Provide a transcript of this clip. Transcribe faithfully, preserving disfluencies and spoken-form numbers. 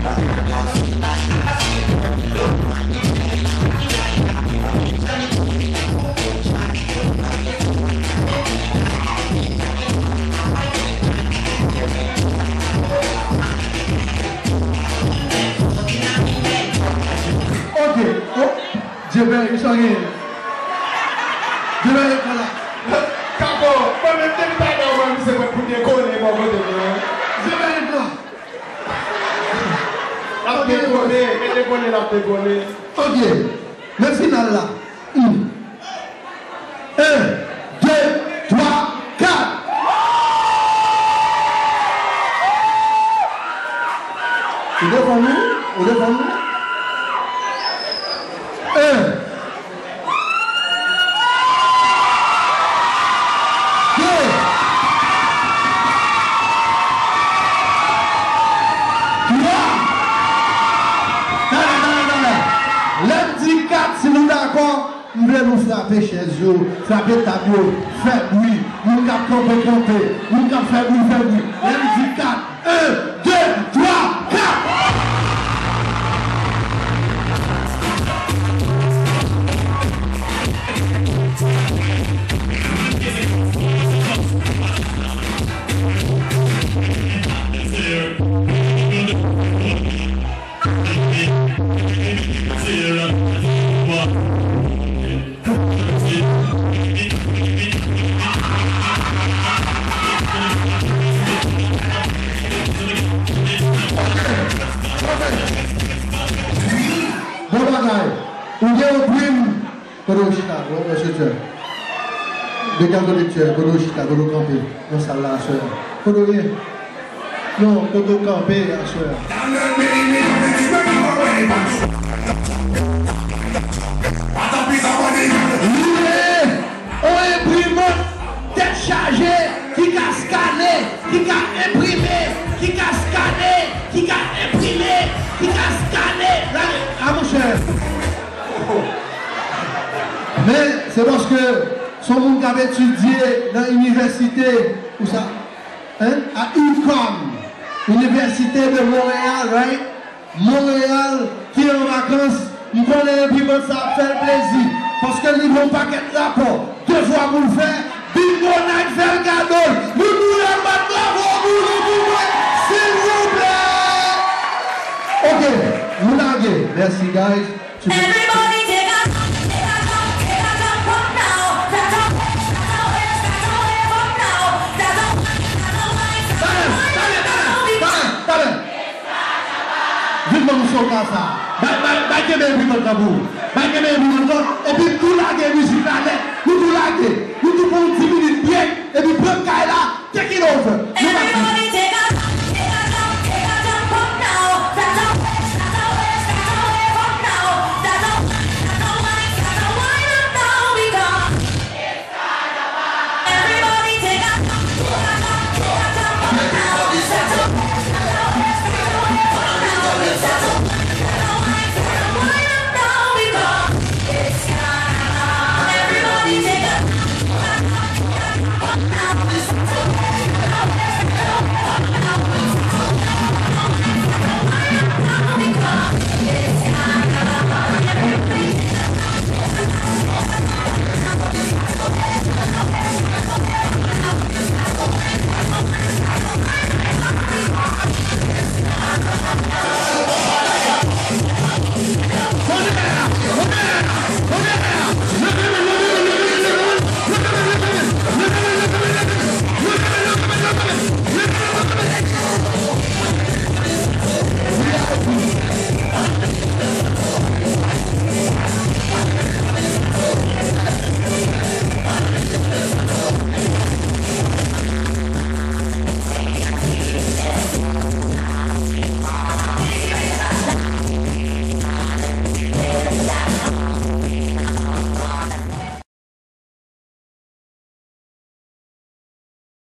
Ok. Oh, Dye beni, sa gen? Dye beni, voilà. Kapo, mwen menm depi talè, mwen, misye mwen pou dekole bò kote mwen. Dye beni, la. L ap dekole, men dekole, l ap dekole. Ok. Men final la. Hmm. En, de, twa, kat. Ou defann ou? Ou defann ou? En, de, twa. Talè, talè, talè. Lè m di kat, si nou dakò, m vle nou frape chèz yo, frape tab yo, fè bri. Moun k ap kanpe, kanpe. Moun k ap fè bri, fè bri. Lè m di kat, en, de, twa, kat! Bon bagay. Ou gen yon prim. Kote w chita, bon, mesye Tchè? De kèl kote Tchè, kote w chita, kote w kanpe nan sal la aswè a? Kote w ye? Non, kote w kanpe aswè a? Li vle yon enprimant tèt chaje ki ka skane, ki ka enprime, ki ka skane, ki ka enprime, ki ka skane. Lage, a monchè. Men, se paske se yon moun k ap etidye nan inivèsite, ou sa, hein, a UQAM, Université de Montréal, right? Montréal, ki an vakans, m konnen enprimant sa ap fè l plezi, paske li gen yon pakèt rapò, devwa pou l fè, Bingo Night fè l kado l. Nou tou lè bat bravo pou li pou mwen, silvouplè. Ok, nou lage. Mèsi, guys. Everybody take a jump, take a jump, take a jump up now. Flat out, flat out, flat out, flat out now. Flat out, flat out, flat out, flat out. Talè, talè, talè, talè. Vin ban m soka sa. Bay, bay, bay kenbe enprimant lan pou ou. Bay kenbe enprimant lan. Epi nou tou lage mizik la nèt. Nou tou lage. Nou tou pran yon dis minit break. Epi pran kay la. Take it over. Nou pati.